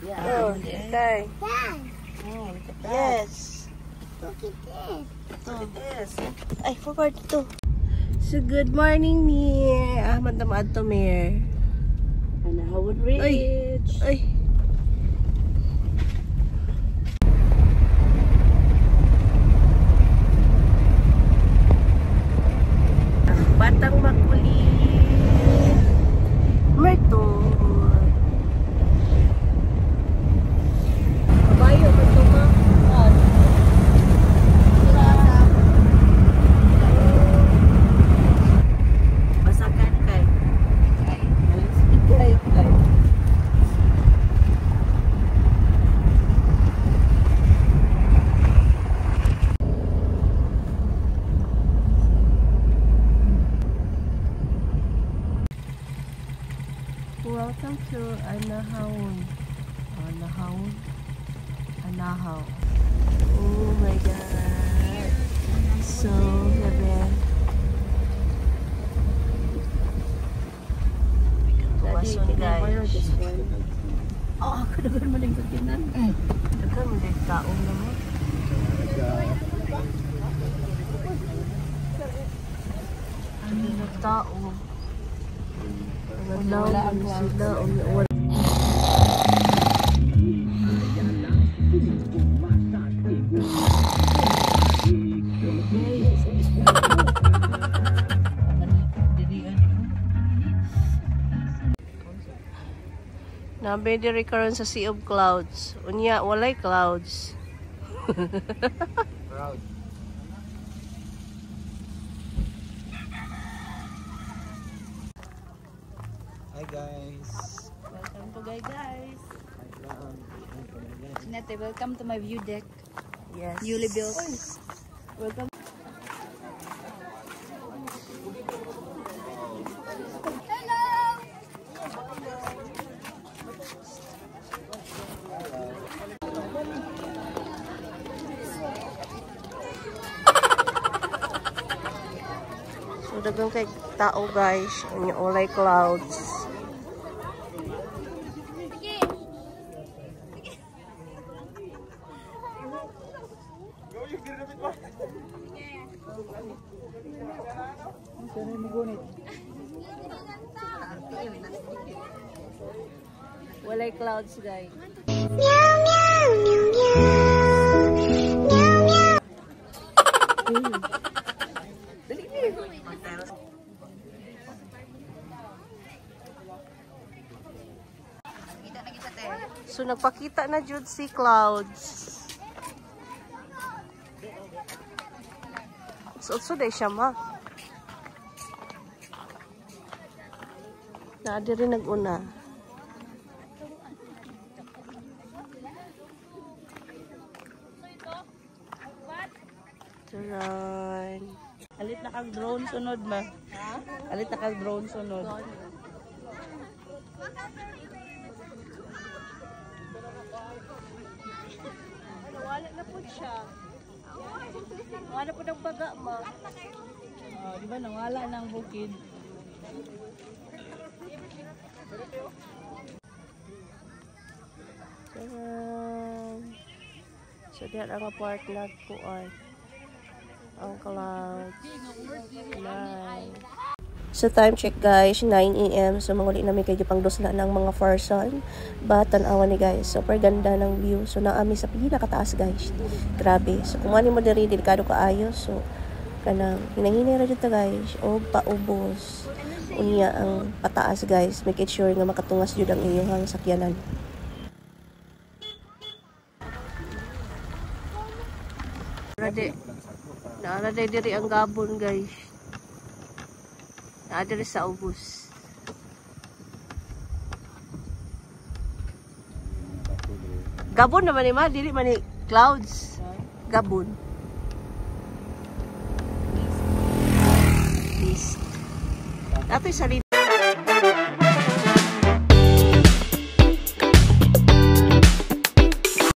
Yeah. Oh, okay. Oh, look at that. Yes. Look at this. Look at this. Ay, forward to. So, good morning, Mir. Ahmad na maadto, Mir. Anahawan Ridge. Ay. Ang batang makulit. Merto. Kabayo, merto ma. Basakan kay. Kay kay. Welcome to Anahawan. Anahawan? Anahaw. Oh my God. So heavy. Daddy, Tuwason, can I borrow guys. this one? Oh, ako naman mo lang sakinan. Daghan mo din taong naman. Ano na tao? Wala ang sila. Wala. Nabe diri karon sa Sea of Clouds. Unya walay clouds. Proud. Hi guys. Welcome to guys guys. Hi vlog. Nete, welcome to my view deck. Yes. Newly built. Welcome. So daghang kay tao guys. Unya walay clouds. Walay clouds guys. Meow, meow, meow, meow. Meow, meow. So nagpakita na jud si clouds. So so day siya ma. Naa diri nag-una. Turan. Alit na kag drone sunod ma. Alit na kag drone sunod. Wala na po siya. Wala po ng baga ma. Oh, di ba nawala ng bukid? Tadaan! So, diyan ang part na kuan. Ang clouds. Nice. So, time check guys, 9 a.m. So, manguli namin kay pang dosla ng mga farson. But, tanawa ni guys, super ganda ng view. So, naami sa pinakataas guys. Grabe. So, kung mo diri, delikado kaayo. So, kanang hinanghinay ra dito guys. O, paubos. Unya ang pataas guys. Make it sure nga makatungas jud ang inyong sakyanan. Rade. Naara day diri ang gabon guys. Naa diri sa ubos. Gabon naman ni ma, dili man ni clouds. Gabon. Mist. Dato'y sarili.